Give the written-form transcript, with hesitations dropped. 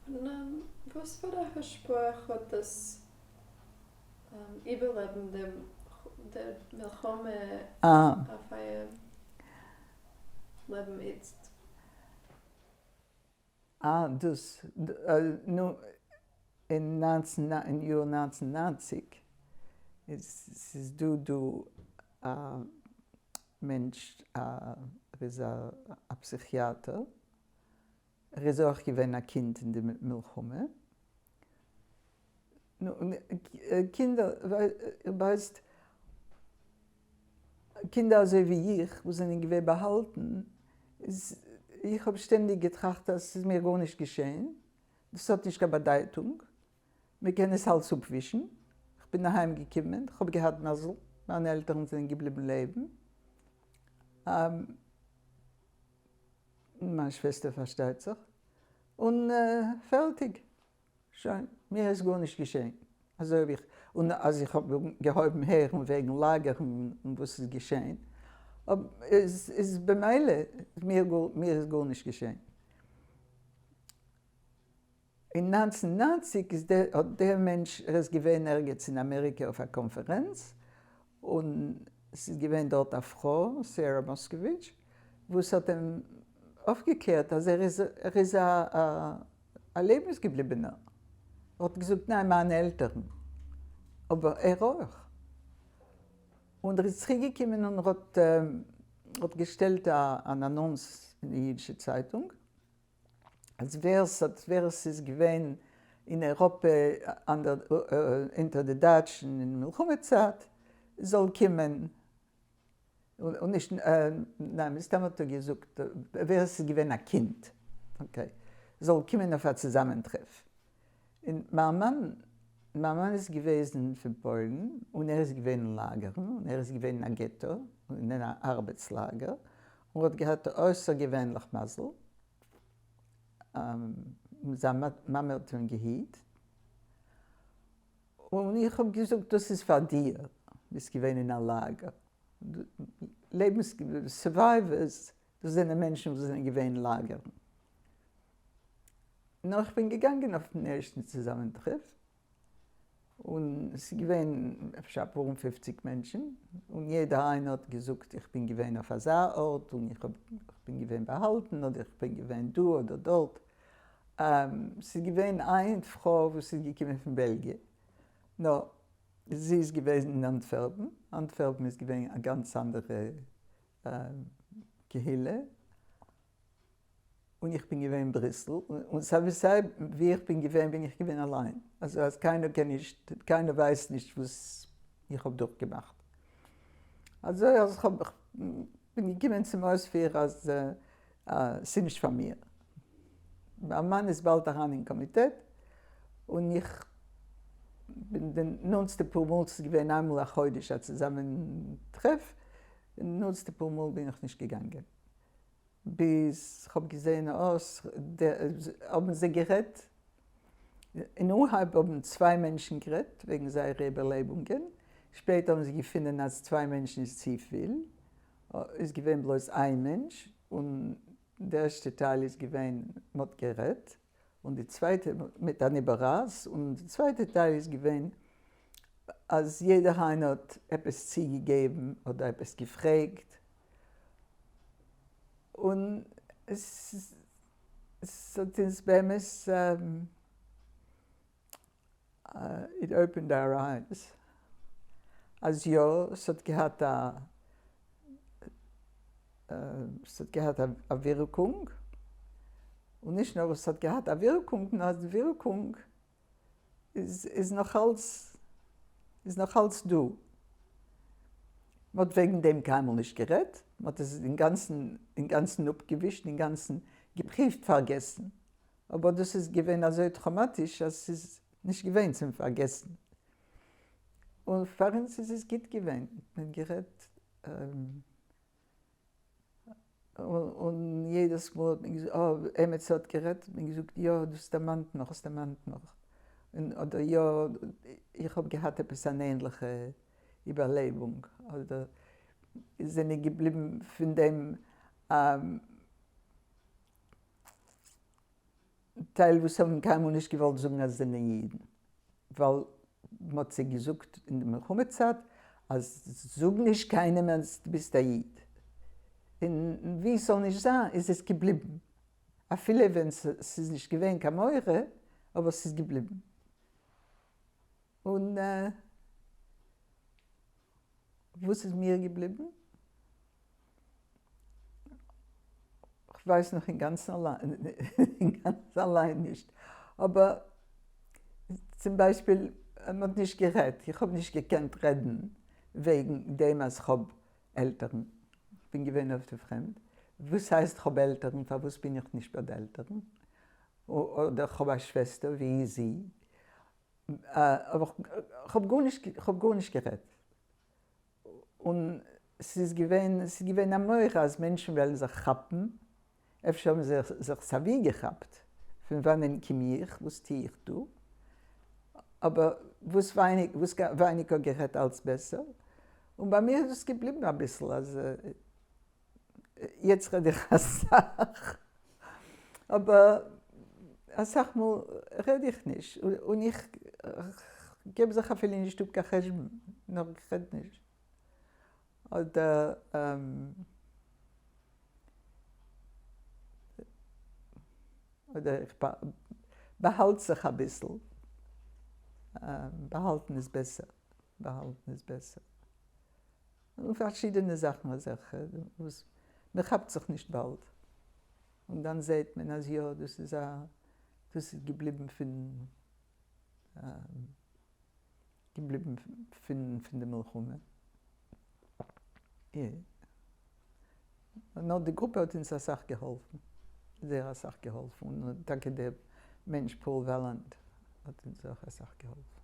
און וואס פאר א השפעה האט דאס איבערלעבן דעם דער מלחמה אויף אייער לעבן איצט? אה, דאס, נו, אין ניינצן, אין יאר 1990 איז, ס'איז דא דא א מענטש, ער איז א פסיכיאטער, ער איז אויך געווען א קינד אין די מלחמה. נו, קינדער, ווייסט, קינדער אזוי ווי איך וואס זענען געווען באהאלטן, איז איך האב שטענדיג געטראכט אז ס'איז מיר גארנישט געשען, דאס האט נישט קיין באדייטונג, מען קען עס אלץ אפווישן. כ'בין אהיים געקומען, כ'האב געהאט מזל, מיינע עלטערן זענען געבליבן לעבן. מיין שוועסטער פארשטייט זיך, און פערטיג, שוין, מיר איז גארנישט געשען, אזוי האב איך, און אז איך האב געהויבן הערן וועגן לאגערן און וואס איז געשען, איז במילא מיר איז גארנישט געשען. אין 1990 איז דער האט דער מענטש ער איז געווען ערגעץ אין אמעריקע אויף א קאנפערענץ און ס'איז געווען דארט א פרוי סערא מאסקאוויטש וואס האט אים אויפגעקלערט אז ער איז ער איז א א לעבנסגעבליבענער ער האט געזאגט ניין מיינע עלטערן אבער ער אויך און ער איז צוריק געקומען און ער האט האט געשטעלט אן אנאנס אין די אידישע צייטונג. אז ווער ס'האט ווער עס איז געווען אין אייראפע אונטער די דייטשן אין מלחמה צייט זאל קומען און נישט ניין מסתם האט ער געזאגט ווער עס איז געווען א קינד okay זאל קומען אויף א צוזאמענטרעף און מיין מאן מיין מאן איז געוועזן פון פוילן און ער איז געווען אין לאגערן און ער איז געווען אין א געטא און אין א ארבעטס לאגער און האט געהאט אויסערגעווענליך מזל, זיין מאמע האט אים געהיט, און איך האב געזאגט דאס איז פאר דיר, ביסט געווען אין א לאגער, לעבנס survivors, דאס זענען מענטשן וואס זענען געווען אין לאגערן. נאר איך בין געגאנגען אויפן ערשטן צוזאמענטרעף, און ס'איז געווען אפשר אפאר און פופציג מענטשן, און יעדער איינער האט געזאגט איך בין געווען אויף אזא ארט, און איך האב איך בין געווען באהאלטן, אדער איך בין געווען דא אדער דארט. ס'איז געווען איין פרוי וואס איז געקומען פון בעלגיע, נאר זי איז געוועזן אין אנטווערפן, אנטווערפן איז געווען א גאנץ אנדערע קהילה, און איך בין געווען אין בריסל, און סיי ווי סיי ווי איך בין געווען בין איך געווען אליין, אזוי אז קיינער קען נישט, קיינער ווייסט נישט וואס איך האב דורכגעמאכט. אזוי אז איך האב, בין געקומען צום אויספיר אז ס'איז נישט פאר מיר. מיין מאן איז באלד אריין אין קאמיטעט, און איך בין די נאנטסטע פאר מאל, ס'איז געווען איינמאל א חודש א צוזאמענטרעף, די נאנטסטע פאר מאל בין איך נישט געגאנגען. ביז כ'האב געזעהן אויס האבן זיי גערעדט, אין אנהייב האבן צוויי מענטשן גערעדט וועגן זייערע איבערלעבונגען, שפעטער האבן זיי געפונען אז צוויי מענטשן איז צופיל, איז געווען בלויז איין מענטש, און די ערשטע טייל איז געווען מ'האט גערעדט, און די צווייטע מיט אן איבעררייס, און די צווייטע טייל איז געווען אז יעדער איינער האט עפעס צוגעגעבן אדער עפעס געפרעגט, און עס האט אונז באמת it opened our eyes אז יא, עס האט געהאט א עס האט געהאט א ווירקונג, און נישט נאר עס האט געהאט א ווירקונג, נאר די ווירקונג איז נאכאלץ איז נאכאלץ דא. מען האט וועגן דעם קיינמאל נישט גערעדט, מען האט עס אינגאנצן אינגאנצן אפגעווישט, אינגאנצן געפריווט פארגעסן, אבער דאס איז געווען אזוי טראומאטיש אז ס'איז נישט געווען צום פארגעסן. און פאר אונז איז עס גוט געווען, מען האט גערעדט און יעדעס מאל האט מען געזאגט, אה, עמיצער האט גערעדט, האט מען געזאגט, יא, דאס דערמאנט מיך, עס דערמאנט מיך, אדער יא, איך האב געהאט עפעס אן ענליכע איבערלעבונג, אדער זענען געבליבן פון דעם. טייל וואס האבן קיינמאל נישט געוואלט זאגן אז זיי זענען אידן, ווייל מ'האט זיי געזאגט אין די מלחמה צייט אז זאג נישט קיינעם אז דו ביסט א איד, און ווי ס'זאל נישט זיין איז עס געבליבן, אפילו ווען ס'איז נישט געווען קיין מורא, אבער ס'איז געבליבן. און וואס איז מיר געבליבן? כ'ווייס נאך אינגאנצן אליין נישט, אבער צום ביישפיל מ'האט נישט גערעדט, איך האב נישט געקענט רעדן וועגן דעם אז כ'האב עלטערן, כ'בין געווען אויף די פרעמד, וואס הייסט כ'האב עלטערן, פארוואס בין איך נישט ביי די עלטערן? אדער כ'האב א שוועסטער, ווי איז זי? אבער כ'האב גארנישט, כ'האב גארנישט גערעדט. און ס'איז געווען, ס'איז געווען א מורא אז מענטשן וועלן זיך כאפן, אפשר האבן זיי זיך סייווי געכאפט, פון וואנען קום איך, וואס טו איך דא? אבער וואס ווייניג, וואס ווייניגער גערעדט אלץ בעסער. און ביי מיר איז עס געבליבן אביסל אז יעצט רעד איך אסאך, אבער אסאך מאל רעד איך נישט, און איך געב זיך אפילו נישט אפ קיין חשבון, נאר איך רעד נישט. אדער אדער איך באהאלט זיך אביסל, באהאלטן איז בעסער, באהאלטן איז בעסער. און פארשידענע זאכן אזעלכע וואס מען כאפט זיך נישט באלד, און דאן זעהט מען אז יא דאס איז א דאס איז געבליבן פון געבליבן פון פון די מלחמה. נאר די גרופע האט אונז אסאך געהאלפן, זייער אסאך געהאלפן, און טאקע דער מענטש פאול וועלאנד האט אונז אויך אסאך געהאלפן.